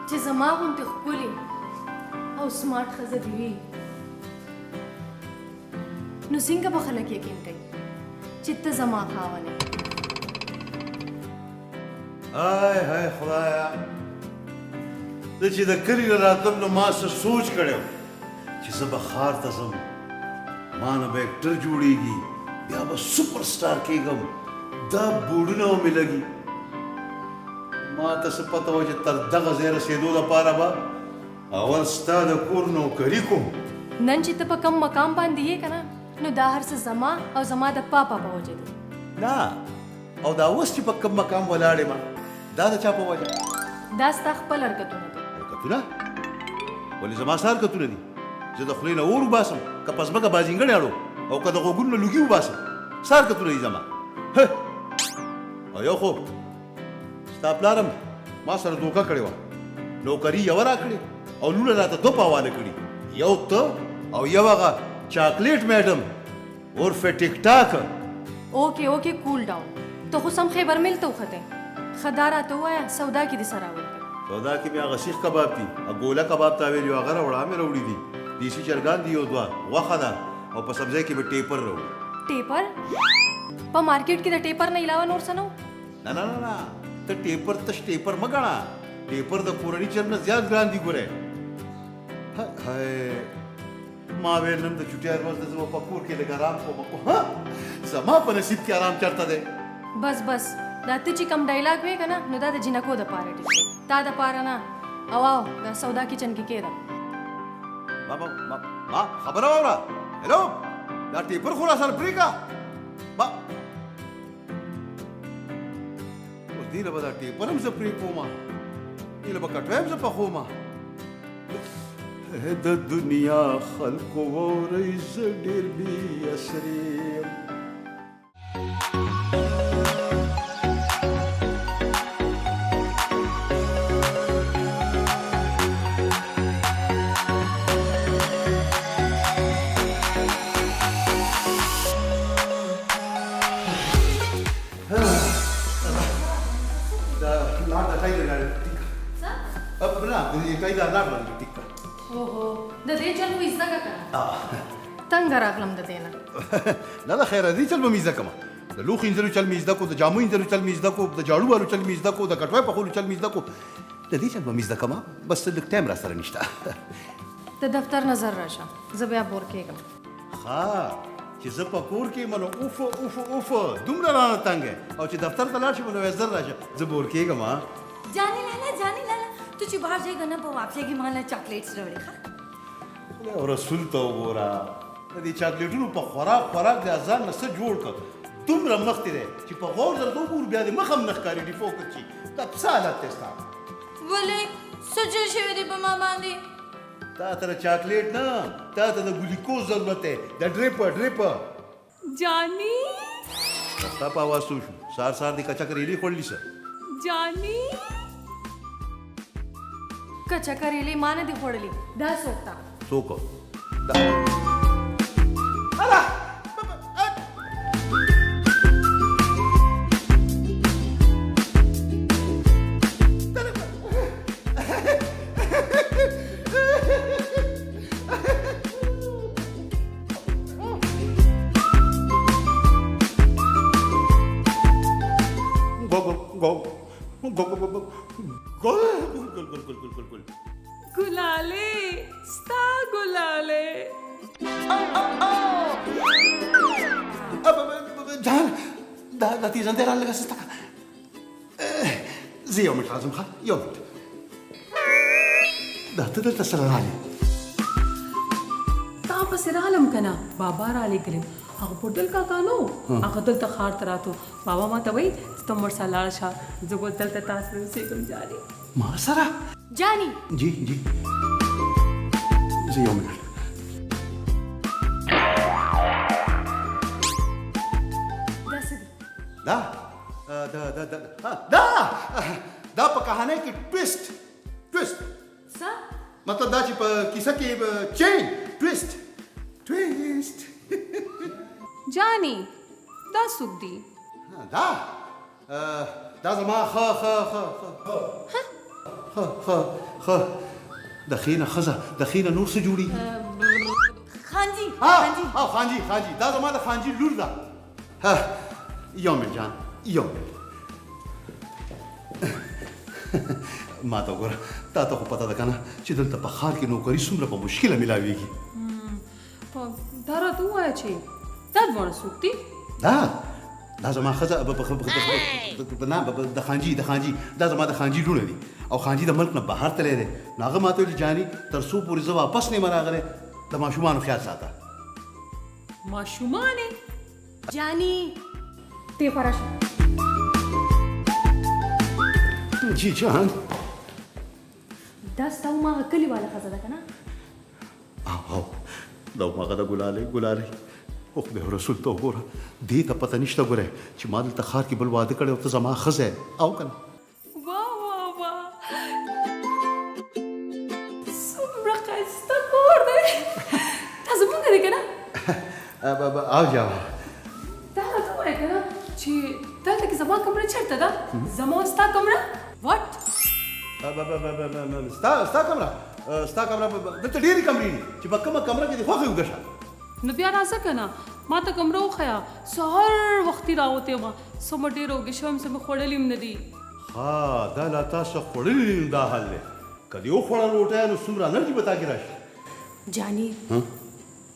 چې زما غوندې ښکلې او سمارټ ښځه دې وي، نو څنګه به خلک یقین کوي چې ته زما خاوند یې؟ های های خدایا، زه چې د کلي نه راتلم نو ما څه سوچ کړی و چې زه به ښار ته ځم، ما نه به اکټر جوړېږي، بیا به سپر سټار کېږم، دا بورډونه به مې لګي. ما ته څه پته وه چې تر دغه ځای رسېدو دپاره به اول ستا د کور نوکري کوم. نن چې ته په کوم مقام باندې یې که نه، نو دا هر څه زما او زما د پاپا په وجه دي. نه، او دا اوس چې په کوم مقام ولاړ یم، دا د چا په وجه؟ دا ستا خپل حرکتونه دي. حرکتونه؟ ولې زما څه حرکتونه دي؟ زه د خولې نه اور وباسم که په ځمکه بازینګړی اړوم او که د غوږونو نه لوګي وباسم، څه حرکتونه دي زما؟ او یو خو ستا پلار هم ما سره دوکه کړې وه، نوکري یوه راکړې او لوڼه راته دوه په حواله کړي، یو ته او یو هغه چاکلیټ میډم عرف ټیک ټاک. اوکې اوکې کول ډاون، ته خو سم خیبر میل ته وختې. ښه دا راته ووایه سودا کې دې څه راوړي دي؟ سودا کې مې هغه سیخ کباب دي، ګوله کباب تا ویلي هغه راوړه، مې راوړي دي، دیسي چرګان دي یو دوه، غوښه ده او په سبزۍ کې مې ټیپر راوړي. ټیپر؟ په مارکیټ کې د ټیپر نه علاوه نور څه نه وو؟ نه نه نه نه، ته ټیپر تش ټیپر مه ګڼه، ټیپر د کورني چرګ نه زیات ګران دي. ګوره های، ما ویل نن د چوټیا ورځ ده، زه به په کور کې لږ ارام کوم، خو ها زما په نصیب کې ارام چېرته دی؟ بس بس، دا ته چې کوم ډایلاګ وې که نه، نو دا د جینکو دپاره ټیک دی، تا دپاره نه. او او دا سودا کچن کې کېده. ما ما ما ما خبره واوره. هلو، دا ټیپر خو را سره پرېږده. ما اوس دې له به دا ټیپر هم زه پرې کوم، دې له به کټوی هم زه پخوم. د دنیا خلکو واورئ، زه ډېر بې اسرې یم. دا لاړ د ټای لاړ ټیک نه، د دې ټای دا لاړ باندې ټیک. اوهو، د دې چل خو یې زده که نه، تنګه راغلم د دې نه. نه نه خیره، دې چل به مې زده کړم. د لوښي اینځلو چل مې زده کو، د جامو اینځلو چل مې زده کو، د جاړو والو چل مې زده کو، د کټوۍ پخولو چل مې زده کو، د دې چل به مې زده کړم، بس لږ ټایم را سره نشته. د دفتر نظر راشه، زه بیا بور کېږم. ښه، چې زه په کور کې یم نو اوف اوف اوف دومره رانه تنګ یې، او چې دفتر ته لاړ شم نو وایي زر راشه، زه بور کېږم. ها جاني لالا، جاني لالا، ته چې بهر ځې که نه، په واپسۍ کې ما له چاکلیټس راوړې. ښه خدای او رسول ته وګوره، د دې چاکلیټونو په خوراک خوراک دې ځان نه څه جوړ کړ، دومره مخ دې دی چې په غور درته وګورو بیا دې مخ هم نه ښکاري، ډیفوکس شي. دا څه حالت دی ستا؟ ولې څه چل شوی دی په ما باندې؟ تا ته د چاکلیټ نه، تا ته د ګلیکوز ضرورت دی، د ډریپ ډریپ. جاني، ستا په اواز څه وشو؟ سهار سهار دې کچه کریلې خوړلي څه؟ جاني، کچه کریلې ما نه دي خوړلي. دا څوک ده؟ څوک دا؟ هله گو گو گو گو گو گو گل گل گل گل گل گل گل. ګلالې، ستا ګلالې. جان، دا دا تیزن دی رالږه ستا. زه یو منټ راځم. ښه، یو منټ. دا ته دلته سره راغلې؟ تا پسې رالم که نه، بابا رالیږلم. هغه پوټل کاکا نو هغه دلته ښار ته راتو، بابا ما ته وایي چې ته مور سره لاړه شه، زه به دلته تا سره اوسېږم. جاني، ما سره؟ جاني. جی جی، زه یو منټ. دا څه دي؟ دا دا دا دا دا دا په کهانۍ کې ټویسټ ټویسټ. څه مطلب؟ دا چې په کیسه کې چینج، ټویسټ ټویسټ. جاني، دا څوک دي؟ دا دا زما ښه ښه ښه ښه ښه ښه ښه د ښې نه ښځه، د ښې نه نور څه جوړېږي؟ خانجي، خانجي. ها خانجي، خانجي، دا زما د خانجي لور ده. ها یو منټ جان، یو منټ. ما ته وګوره، تا ته خو پته ده که نه چې دلته په ښار کې نوکري څومره په مشکله میلاویږي. دا راته ووایه چې دا دواړه څوک دي؟ دا دا زما ښځه، نه، د خانجي، د خانجي، دا زما د خانجي لوڼه دي، او خانجي د ملک نه بهر تللی دی. نو هغه ماته ویل، جاني تر څو پورې زه واپس نه یم راغلی د ماشومانو خیال ساته. ماشومانې؟ جاني تی خو راشه. جی جان. دا ستا هماغه کلیواله ښځه ده که نه؟ او او دا هماغه ده، ګلالۍ، ګلالۍ. او خدای رسول ته وګوره، دې ته پته نشته ګوره چې ما دلته ښار کې بل واده کړی او ته زما ښځه یې، او که نه؟ واه واه واه، څومره ښایسته کور دی. دا زمونږ دی که نه؟ او جواب. دا راته ووایه که نه چې دلته کې زما کمره چېرته ده؟ زما او ستا کمره؟ واټ؟ ستا، ستا کمره، ستا کمره دلته ډېرې کمرې دي، چې په کومه کمره کې دې خوښه وي وږه شه. نو بیا راځه که نه، ما ته کمره وښیه. سهار وختي راوتی وم، څومره ډېره وږې شوم، څه مې خوړلي هم نه دي. ښه، دا لا تا څه خوړلي دي نو دا حال دی. که دې وخوړه روټۍ نو څومره انرژي به تا کې راشي. جاني،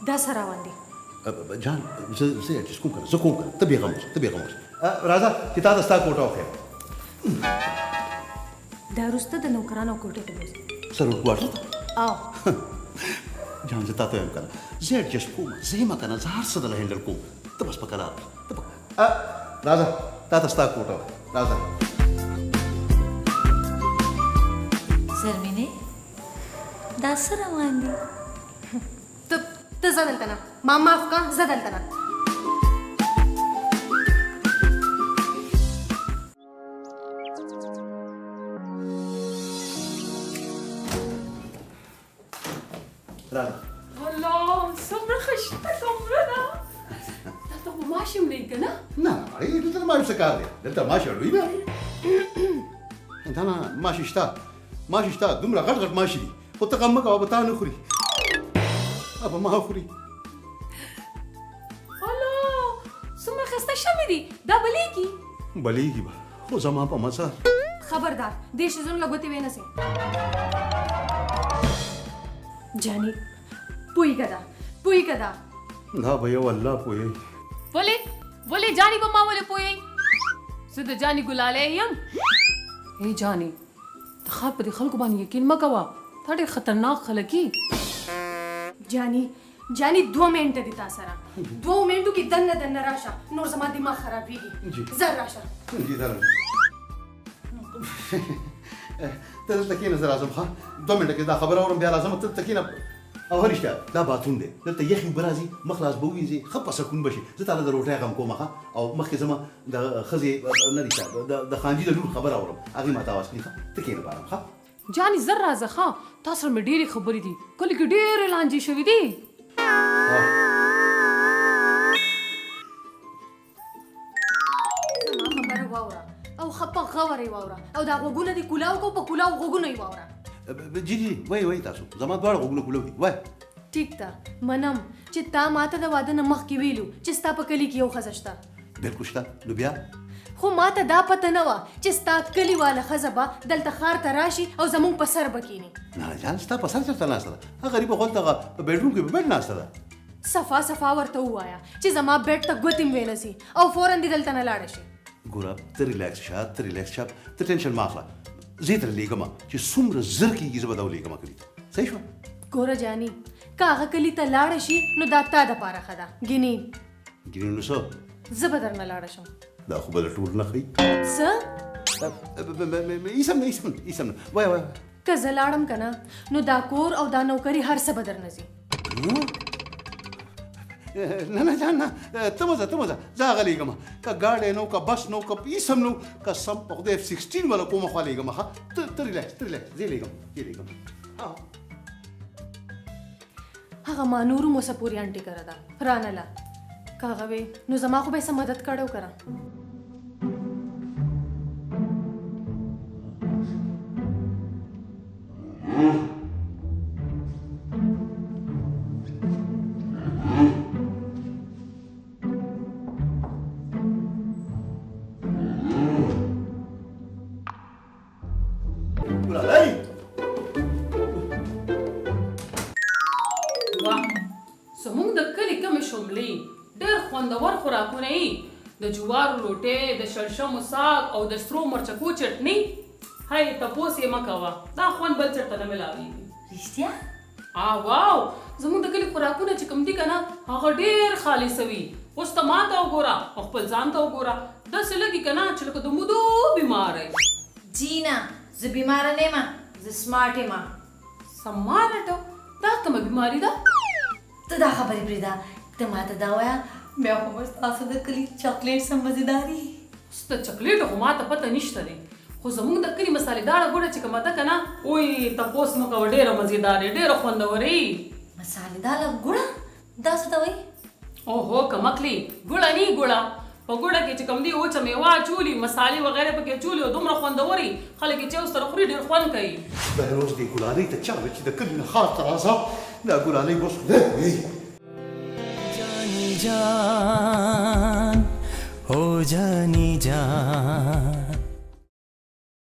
دا څه روان دي؟ جان، زه زه اډجسټ کوم که نه، زه کوم که نه، ته بېغمه اوسه، ته بېغمه اوسه. راځه چې تا ته ستا کوټه وښیم. دا وروسته د نوکرانو کوټې ته بوځه. سرور کوارټر ته؟ او. جان، زه تا ته وایم که نه، زه اډجسټ کوم، زه یم که نه، زه هر څه درله هینډل کوم، ته بس په کرار اوسه، ته په راځه تا ته ستا کوټه وښیم، راځه. زرمینې، دا څه روان دي؟ ته ځه دلته نه، ما معاف کړه، ځه دلته نه. راځه. الله، څومره ښایسته کمره ده. دلته خو ماشي هم نه وي که نه؟ نه، مړې، دلته د ماشي څه کار دی؟ دلته ماشي اړوي نه. نه نه، ماشي شته، ماشي شته، دومره غټ غټ ماشي دي، خو ته غم مه کوه، به تا نه خوري، به ما خوري. الله، څومره ښایسته شمې دي، دا بلېږي؟ بلېږي به، خو زما په مزه. خبردار، دې شیزونو له ګوتې وینه سي. جاني، پوهېږه دا، پوهېږه دا. دا به یو الله پوهېږي. ولې؟ ولې جاني به ما ولې پوهېږي؟ زه د جاني ګلالۍ یم. ای جاني، د ښار په دې خلکو باندې یقین مه کوه، دا ډېر خطرناک خلک دي. جاني، جاني، 2 منټه دي تا سره، 2 منټو کې دننه دننه راشه، نور زما دماغ خرابېږي. زر راشه. جی، زر راشه. ته دلته کښېنه، زه راځم. ښه، 2 منټه کې دا خبره اورم، بیا راځم. ته دلته کښېنه. او ښه رښتیا، دا باتون دی، دلته یخې اوبه راځي، مخ لاس به ووینځې، ښه په سکون به شې. زه تا له د روټۍ غم کوم. ښه، او مخکې ځمه د ښځې، نه رښتیا، د خانجي د لور خبره اورم، هغې ما ته اواز کړي. ښه، ته کښېنه په ارام. ښه جاني، زر راځه. ښه، تا سره مې ډېرې خبرې دي، کلي کې ډېرې لانجې شوې دي. زما خبره واوره، او ښه په غور یې واوره، او دا غوږونه دې کولاو کو، په کولاو غوږونه یې واوره. جی جی، وای وای، تاسو زما دواړه غوږونه کولاو دي، وای. ټیک ده، منم چې تا ماته د واده نه مخکې ویلو چې ستا په کلي کې یو ښځه شته. بالکل شته، نو بیا؟ خو ماته دا پته نه وه چې ستا کلیواله ښځه به دلته ښار ته راشي او زموږ په سر به کښېني. نه نه جان، ستا په سر چېرته ناسته ده؟ هغه غریبه خو هلته هغه په بیډروم کې په بیډ ناسته ده. صفا صفا ورته ووایه چې زما بیډ ته ګوتې هم ویله سي او فوراً دې دلته نه لاړه شي. ګوره، ته ریلیکس شه، ته ریلیکس شه، ته ټینشن مه اخله. زه یې ترې لېږم چې څومره زر کېږي، زه به دا ولېږم کلي ته. صحیح شوه؟ ګوره جاني، که هغه کلي ته لاړه شي نو دا تا دپاره ښه ده. ګینې. ګینې نو څه؟ زه به درنه لاړه شم. دا خو به د ټول نه ښیي. څه؟ هېڅ هم نه، هېڅ هم نه، هېڅ هم نه. وایه، وایه. که زه لاړم که نه نو دا کور او دا نوکري هر څه به درنه ځي. نه نه جان، نه، ته مه ځه، ته مه ځه، زه هغه لېږم. که ګاډی نه و، که بس نه و، که هېڅ هم نه و، که سم په خدای اف 16 والا کومه خوا لېږم. ښه، ته ریلیکس، ته ریلیکس، زه یې لېږم، زه یې لېږم. هغه ما نورو مو څه پورې انټي کړه ده، رانه له. که هغه وي نو زما خو به یې څه مدد کړی و که نه؟ ګلالۍ! واه، زموږ د کلي کومې شملې ډېر خوندور خوراکونه یي، د جوارو روټۍ، د شړشمو ساګ او د سرو مرچکو چټني. هی، تپوس یې مه کوه، دا خوند بل چېرته نه ملاویږي. رښتیا؟ واو، زموږ د کلي خوراکونه چې کوم دي که نه، هغه ډېر خالص وي. اوس ته ما ته وګوره او خپل ځان ته وګوره، داسې لګي که نه چې لکه د مودو بیمار یې. جی نه، زه بیماره نه یم، زه سمارټ یم. سمارټ؟ دا کومه بیماري ده؟ ته دا خبرې پرېږده، ته ماته دا وایه، بیا خو به ستاسو د کلي چاکلیټ سم مزیدار وي. اوس د چاکلیټو خو ماته پته نشته دی، خو زموږ د کلي مسالېداره ګوړه چې کومه ده که نه، اوی، تپوس مه کوه، ډېره مزیداره، ډېره خوندوره وي. مسالېداره ګوړه دا څه ته وایي؟ اوهو، کمکلي ګوړه نی، ګوړه په ګوړه کې چې کوم دی وچه میوه اچولي، مسالې وغیره پکې اچولي او دومره خوندوري، خلک یې چې سره خوري ډېر خوند کوي. بهروز، دې ګلالۍ ته چا ویل چې د کلي نه ښار ته راځه؟ دا ګلالۍ اوس خدای پوهېږي. जानी जान, हो जानी जान.